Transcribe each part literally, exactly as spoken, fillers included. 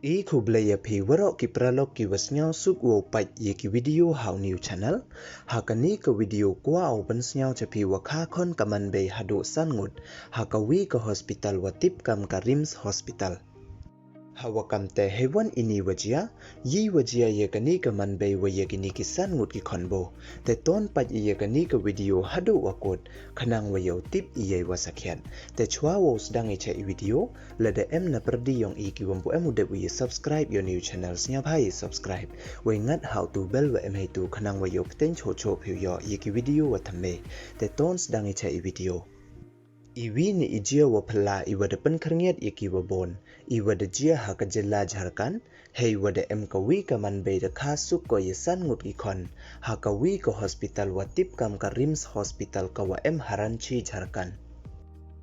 I khublei ya phi waroh ki paralok ki wa sngewsuk wow pait ya ki video ha u new channel. Ha kani ka video kwah u pynsngew cha phi wa kha khon ka manbei haduh san ngut ha ka wi ka hospital wa tip kam ka RIMS Hospital. Ha wa kam te hei wan ini wa jia, yi wa jia ya kani ka manbei wa ya kini ki san ngut ki khon bo. Te ton pait ya kani ka video haduh wa kut, khnang wa yow tip i yei wa sakhiat. Te chwa wow sdang i cha i video, lada em na pyrdi yong i ki wam pu em u dep u ya subscribe yow new channel, sngewbha ya subscribe. Wei ngat ha u tu bell wa em hei tu khnang wa yow pteng choh choh phi u yoh ya ki video wa thymme. Te ton sdang i cha i video. I wi ni i jia wa phylla i wa da pynkhyrngiat ya ki wa bon, i wa da jia ha ka jylla Jharkhand, hei wa da em ka wi ka manbei da kha suk ko ya san ngut ki khon ha ka wi ka hospital wa tip kam ka RIMS Hospital ka wa em ha Ranchi, Jharkhand.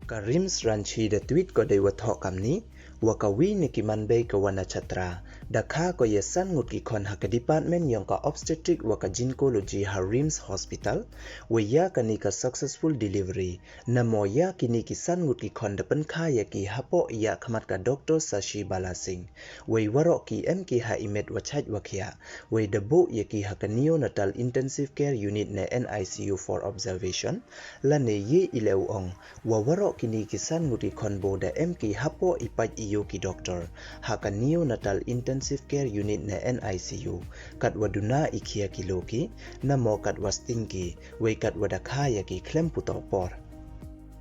Ka RIMS Ranchi da tweet ko dei wa thoh kam ni, wa ka wi ni ki manbei ka wa na Chatra da kha ko ya san ngut ki khon ha ka department yong ka obstetric wa ka gynecology ha RIMS Hospital, wei ya kani ka successful delivery. Namo ya kini ki san ngut ki khon da pynkha ya ki hapoh ya khmat ka Doctor Shashi Bala Singh. Wei waroh ki em ki ha i met wa chait wa khiah. Wei da buh ya ki ha ka neonatal intensive care unit ne N I C U for observation. Lane ye i le u ong, wa waroh kini ki san ngut ki khon bo da em ki hapoh i pait i yoh ki doctor ha ka neonatal intensive care unit ne N I C U. Kat wa duna i khia ki lo ki, namo kat wa sting ki, wei kat wa da kha ya ki khlem putoh por.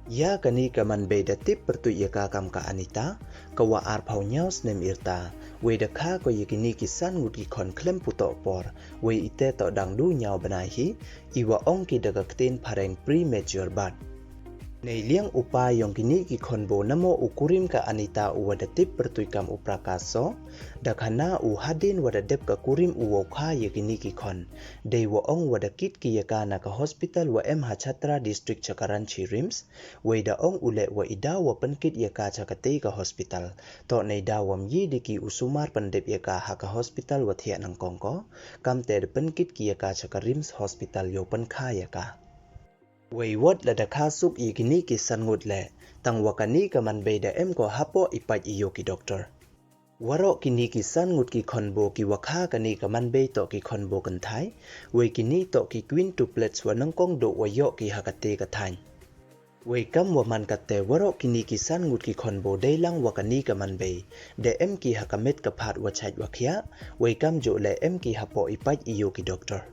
Ya kani ka manbei da tip pyrtuit ya ka kam ka Anita, ka wa arphaw nyaw snem yrta, wei da kha ko ya kini ki san ngut ki khon khlem putoh por, wei ite toh dang du nyaw bnai hi, i wa ong ki da ka ktien phareng premature birth. Nei liang u pa yong kini ki khon bo namo u kurim ka Anita u wa da tip pyrtuit kam u Prakash Saw, da khana u hadien wa da dep ka kurim u wow kha ya kini ki khon, dei wa ong wa da kit ki ya ka na ka hospital wa em ha Chatra district cha ka Ranchi RIMS. Wei da ong u le wa i daw wa pynkit ya ka cha kate ka hospital, toh nei daw wam yi di ki u sumar pyndep ya ka ha ka hospital wa thiah nyngkong ko, kam te da pynkit ki ya ka cha ka RIMS Hospital yow pynkha ya ka. Wei wat la da kha suk ya kini ki san ngut le, tang wa kani ka manbei da em ko hapoh i pait i yoh ki doctor. Waroh kini ki san ngut ki khon bo ki wa kha kani ka manbei toh ki khon bo kynthai, wei kini toh ki quintuplets wa nyngkong duh wa yoh ki ha kate ka thaiñ. Wei kam wa man kate waroh kini ki san ngut ki khon bo dei lang wa kani ka manbei, da em ki ha ka met ka phad wa chait wa khiah, wei kam joh le em ki hapoh i pait i yoh ki doctor.